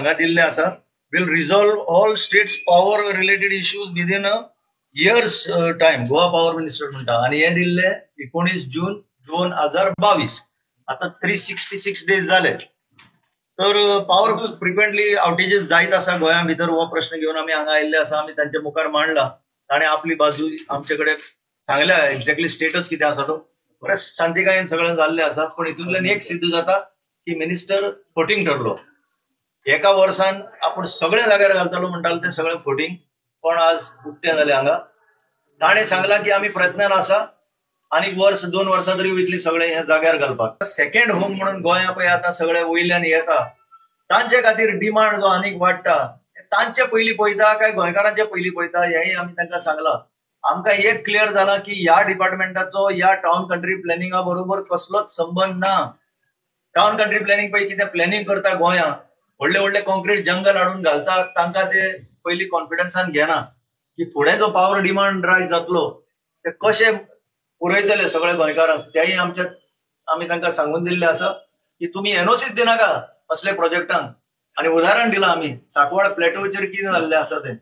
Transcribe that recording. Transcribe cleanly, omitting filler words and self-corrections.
हांगा दिल्लें आसा, will resolve all states power related issues within a year's time, Goa power minister म्हणटा. आनी हें दिल्लें 19 जून 2022. आतां 366 डेज जाले. तर पावर फ्रिक्वेंटली आवटेजीस जायत आसा गोंया भितर, हो प्रश्न घेवन आमी हांगा आयिल्ले आसा. आमी तांच्या मुखार मांडला, ताणें आपली बाजू आमचे कडेन सांगल्या, एक्झॅक्टली स्टेटस कितें आसा तो. बरें शांतिकायेन सगळें जाल्लें आसा. पूण हितूंतल्यान एक सिद्ध जाता की मिनिस्टर फटींग ठरलो. एका वर्सान आपूण सगळें जाग्यार घालतलो म्हणटालो तें सगळें फटींग, पण आज उक्तें जालें हांगा. ताणें सांगलां की आमी प्रयत्नान आसा, आनीक वर्स 2 वर्सां तरी वयतली सगळें हें जाग्यार घालपाक. सेकंड होम म्हणून गोंया पळय आतां सगळे वयल्यान येता, तांचे खातीर डिमांड जो आनीक वाडटा, तांचे पयलीं पळयता काय गोंयकारांचे पयलीं पळयता हेंय आमी तांकां सांगलां. आमकां एक क्लियर जालां की ह्या डिपार्टमेंटाचो ह्या टावन कंट्री प्लॅनिंगा बरोबर कसलोच संबंद ना. टावन कंट्री प्लॅनिंग पळय कितें प्लॅनिंग करता गोंया, व्हडले व्हडले कॉन्क्रीट जंगल हाडून घालता, तांकां ते पयलीं कॉन्फिडन्सान घेना की फुडें जो पावर डिमांड रायज जातलो ते कशे पुरयतले सगळे गोंयकारांक. तेंय आमच्या आमी तांकां सांगून दिल्लें आसा की तुमी एनओसीच दिनाका असले प्रोजेक्टांक. आनी उदाहरण दिलां आमी, सांकवाळ प्लॅटोचेर कितें जाल्लें आसा तें.